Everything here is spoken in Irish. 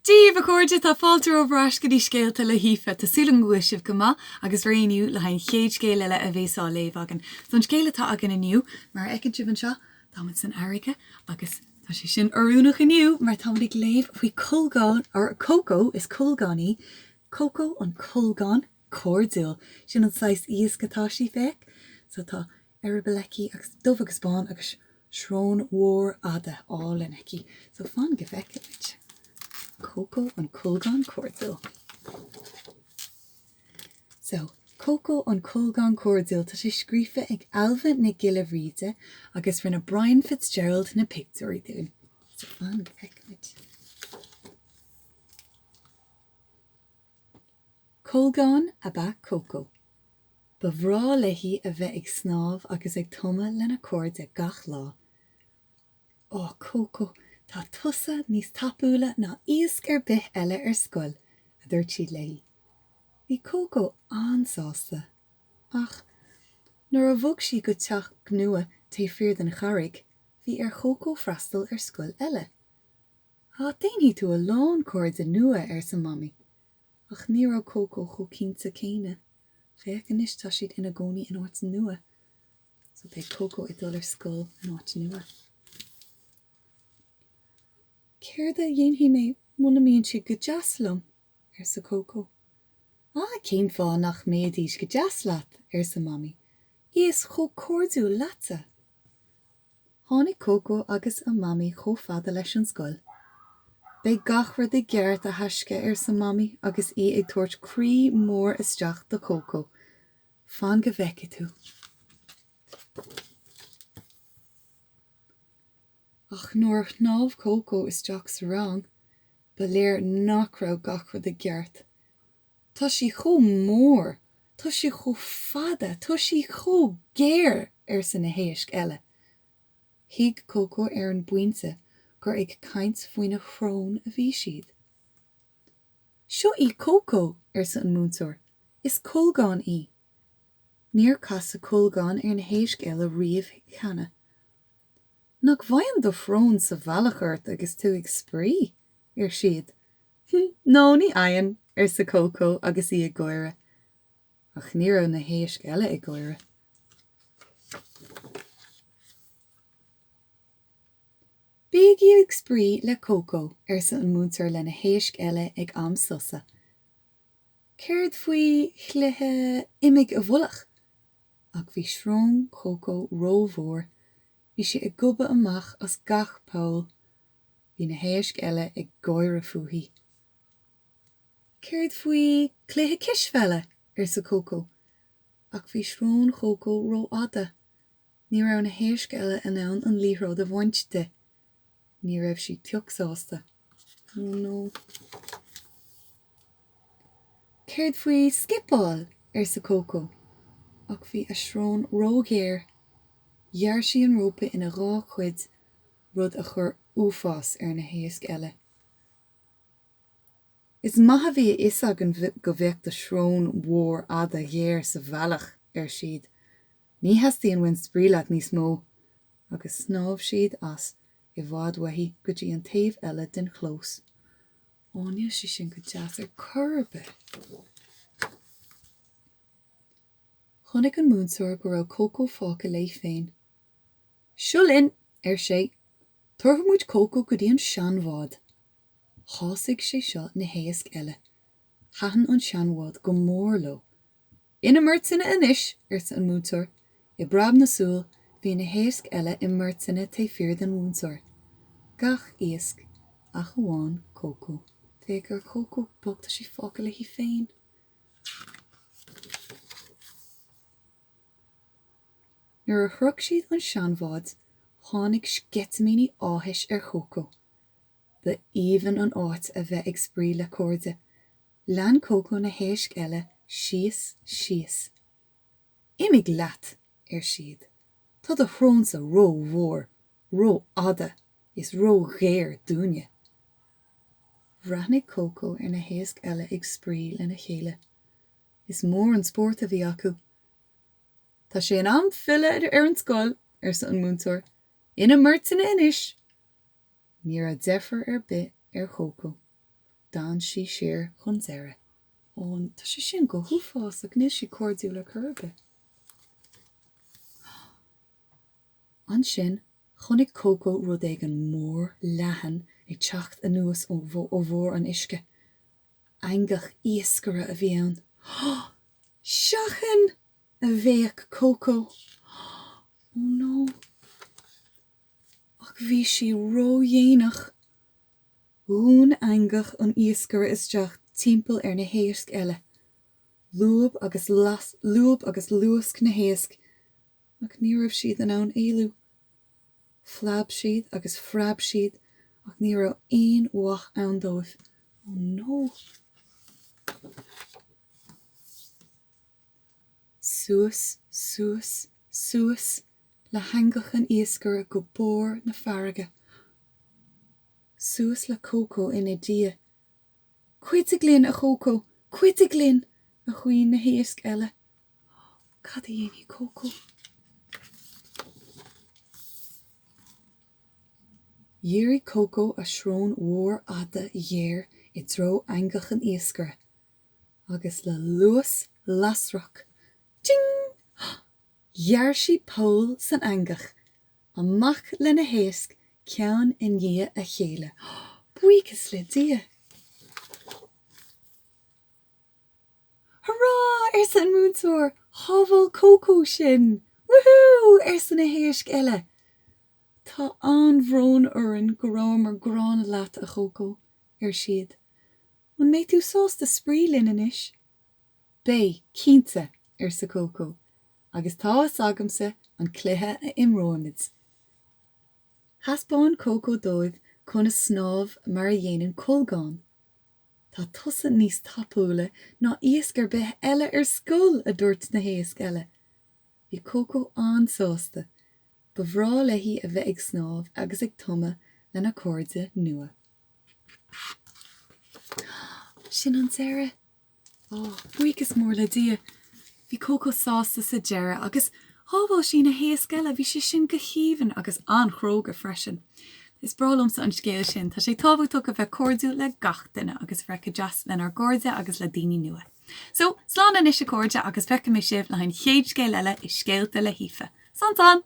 Dia daoibh a chairde, tá fáilte romhaibh ar ais go dtí Scéalta le hAoife. Tá súil agam go bhfuil sibh go maith agus réidh inniu le haghaidh an chéad scéal eile a bhéas á léamh againn. So an scéal atá againn inniu, mar a fheiceann sibh anseo, táimid san fharraige agus tá sé sin oiriúnach inniu mar táimid ag léamh faoi colgán, or Coco, is colgán í, Coco an colgán cairdiúil. Sin an saghas iasc atá sí, féach. So tá eireaball aici agus dubh agus bán agus srón mhór fhada álainn aici. So fan go bhfeicfidh muid. Coco an colgán cairdiúil. So, Coco an colgán cairdiúil, tá sé scríofa ag Ailbhe Nic Giolla Bhríde agus rinne Brian Fitzgerald na pictiúirí dúinn. So fan go bhfeicfidh muid. Colgán ab ea Coco. Ba bhreá léi a bheith ag snámh agus ag tumadh lena cairde gach lá. Á, Coco, tá tusa níos tapúla ná iasc ar bith eile ar scoil, a dúirt siad léi. Bhí Coco an-sásta. Ach, nuair a bhog sí go teach nua taobh thiar den charraig, bhí ar Choco freastal ar scoil eile. Á, déanfaidh tú a lán cairde nua, arsa Mamaí. Ach ní raibh Coco chomh cinnte céanna. Féach anois, tá siad ina gcónaí in áit nua. So beidh Coco ag dul ar scoil in áit nua. Céard a dhéanfaidh mé muna mbíonn siad go deas liom? arsa Coco. Á, cén fáth nach mbeidís go deas leat? arsa Mamaí. Iasc chomh cairdiúil leatsa! Tháinig Coco agus a Mamaí chomh fada leis an scoil. Beidh gach rud i gceart, a thaisce, arsa Mamaí agus í ag tabhairt croí mór isteach do Choco. Fan go bhfeicfidh tú. Ach nuair a shnámh Coco isteach sa rang, ba léir nach raibh gach rud i gceart. Tá sí chomh mór! Tá sí chomh fada! Tá sí chomh géar! arsa na héisc eile. Thuig Coco ar an bpointe gur ag caint faoina srón a bhí siad. Seo í Coco, arsa an múinteoir. Is colgán í. Níor casadh colgán ar na héisc eile riamh cheana. Nach bhfaigheann do shrón sa bhealach ort agus tú ag spraoi? ar siad. No, ní fhaigheann, arsa Coco agus í ag gáire. Ach ní raibh na héisc eile ag gáire. Bígí ag spraoi le Coco, arsa an múinteoir lena héisc eile ag am sosa. Céard faoi chluiche imigh i bhfolach? Ach bhí srón Choco rómhór. Bhí sí ag gobadh amach as gach poll. Bhí na héisc eile ag gáire fúithi. Céard faoi chluiche cispheile? arsa Coco. Ach bhí srón Choco rófhada. Ní raibh na héisc eile in ann an liathróid a bhaint di. Ní raibh sí pioc sásta. Oh no. Céard faoi scipeáil? arsa Coco. Ach bhí a srón róghéar. Ghearr sí an rópa ina dhá chuid rud a chuir uafás ar na héisc eile. Is maith a bhí a fhios againn go mbeadh do shrón mhór fhada ghéar sa bhealach, ar siad. Ní theastaíonn uainn spraoi leat níos mó! Agus shnámh siad as i bhfad uaithi go dtí an taobh eile den chlós. Ó, níl sé sin go deas ar chor ar bith! Chonaic an múinteoir go raibh Coco fágtha léi féin. Seo linn, ar sé. Tabharfaidh muid Coco go dtí an seanbhád. Shásaigh sé seo na héisc eile. Thaitin an seanbhád go mór leo. Ina mbeirteanna anois, arsa an múinteoir. I bpreab na súl, bhí na héisc eile i mbeirteanna taobh thiar den mhúinteoir. Gach iasc, ach amháin Coco. Féach ar Choco bocht, tá sí fágtha léi féin. Nuair a shroich siad an seanbhád, tháinig sceitimíní áthais ar Choco. Ba aoibhinn an áit a bheith ag spraoi le cairde. Lean Coco na héisc eile síos, síos. Imigh leat! ar siad. Tá do shrónsa rómhór, rófhada is róghéar dúinne. Bhreathnaigh Coco ar na héisc eile ag spraoi lena chéile. Is mór an spórt a bhí acu. Tá sé in am filleadh ar an scoil, arsa an múinteoir. Ina mbeirteanna anois! Ní raibh deifir ar bith ar Choco. D'fhan sí siar chun deiridh. Ó, tá sé sin go huafásach, níl sí cairdiúil ar chor ar bith. Ansin, chonaic Cócó rud éigin mór, leathan ag teacht anuas ó bharr an uisce. Eangach iascaire a bhí ann. Seachain! a bhéic Cócó. Ó no! Ach bhí sí ródhéanach. Dhún eangach an iascaire isteach timpeall ar na héisc eile. Lúb agus lúb agus luasc na héisc, ach ní raibh siad in ann éalú. Phlab siad agus phreab siad ach ní raibh aon mhaith ann dóibh. Oh no! Suas, suas, suas le heangach an iascaire go barr na farraige. Suas le Cócó ina diaidh. Cuidigh linn, a Chócó! Cuidigh linn! a chaoin na héisc eile. Cad a dhéanfaidh Cócó? Dhírigh Cócó a srón mhór fhada ghéar i dtreo eangach an iascaire, agus le luas lasrach, ting! Ghearr sí poll san eangach, amach le na héisc ceann i ndiaidh a chéile. Buíochas le Dia! Hurá! arsa an múinteoir, shábháil Cócó sinn! Woohoo! arsa na héisc eile. Tá an-bhrón orainn go rabhamar gránna leat, a Chócó, ar siad. An mbeidh tú sásta spraoi linn anois? Beidh, cinnte, arsa Cócó, agus tá fhios agamsa an cluiche a imreoimid. Thaispeáin Cócó dóibh conas snámh mar a dhéanann colgán. Tá tusa níos tapúla ná iasc ar bith eile ar scoil, a dúirt na héisc eile. Bhí Cócó an-sásta. Ba bhreá léi a bheith ag snámh agus ag tumadh lena cairde nua. Sin an deireadh. Ó, buíochas mór le Dia! Bhí Cócó sásta sa deireadh agus shábháil sí na héisc eile, bhí sé sin go haoibhinn agus an-chróga freisin. Is breá liomsa an scéal sin, tá sé tábhachtach a bheith cairdiúil le gach duine agus a bheith go deas lenár gcairde agus le daoine nua. So, slán anois a chairde agus feicfidh mé sibh le haghaidh an chéad scéal eile i Scéalta le hAoife. Slán slán!